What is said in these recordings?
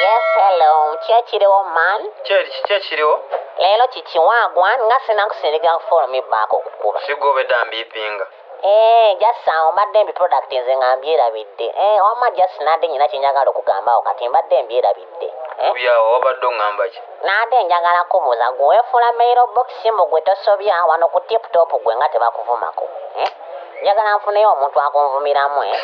Yes, hello. Ki ekiriwo, man? Kiki ekiriwo? Leero kiki wagwan nga sinakusindika follow me back okukuba. Sigobedda mbiipinga. Eh, just awo mbadde mbi product nze nga mbyerabidde. Eh, wamma just nadde nyina kye njagala okugambawo, kati mbadde mbyerabidde. Eh? Kubyawo wabadde oŋŋamba ki? Nadde njagala kubuuza, gwe weefuula mail box mu gwe tosobya wano ku tip top, gwe nga tebakuvumako. Eh? Njagala nfuneyo omuntu akunvumiramu, eh?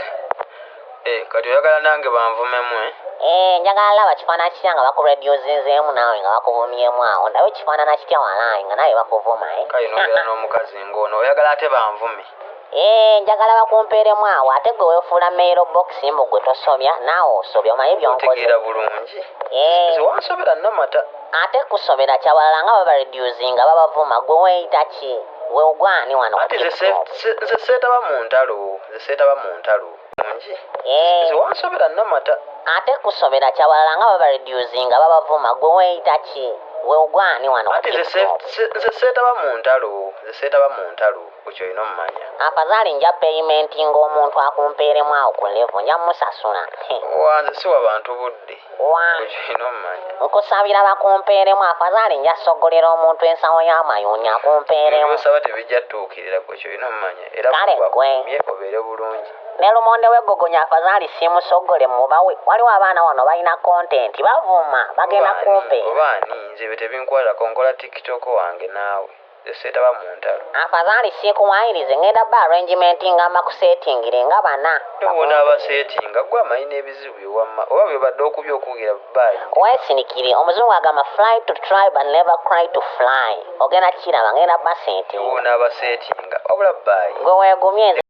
Eh, kati oyagala nange banvumemu, eh? Eh, njagala laba kifaanana kitya nga bakureducinzeemu naawe nga bakuvumyemu awo, ndabe kifaanana kitya walaayi nga naawe bakuvuma, eh? Kale nobeera n'omukazi ng'ono, oyagala ate banvume? Eh, njagala bakumpeeremu awo, ate gwe weefuula mail box mbu gwe tosobya, naawe osobya, omanyi byonkoze. Otegeera bulungi. Eh. Nze wansobera namata. Ate kusobera kyabalala nga babareducinga babavuma, gwe weeyita ki? Gwe ogwani wano ku Anti nze TikTok? Nze seetaba mu ntalo, nze seetaba mu ntalo bulungi. Eh. Nze wansobera namata. Ate kusobera kyabalala nga babareducinga babavuma, gwe weeyita ki? Gwe ogwani wano ku Anti nze TikTok? nze seetaba mu ntalo, nze seetaba mu ntalo, ekyo olina omumanya. Afazaali nja paymentinga omuntu akumpeeremu awo ku level, nja musasula. Wanze siwa bantu budde. Wa. Ekyo olina omumanya. Nkusabira bakumpeeremu, afazaali nja sogolera omuntu ensawo y'amayuuni akumpeeremu. Byosaba tebijja tuukirira, gwe kyolina omumanya era. Kale gwe. Bakumye obeere bulungi. Ne lumonde w'eggogonya afazaali simusogole mubawe, waliwo abaana wano balina content, bavuma bagenda Oba ani, kumpeera. Oba ani, nze ebyo tebinkwatako, nkola TikTok wange naawe, nze seetaba mu ntalo. Afazaali siikuwayirize, ngenda ba arrangement nga mbakuseetingire nga bana. Nowona abaseetinga, gwe amanyi n'ebizibu byewamma oba byobadde okubya okugira baayi. Weesinikire, omuzungu agamba, "Fly to try but never cry to fly." Ogenda kiraba, ngenda baseetinga. Nowona abaseetinga, wabula baayi. Gwe weegumye nze.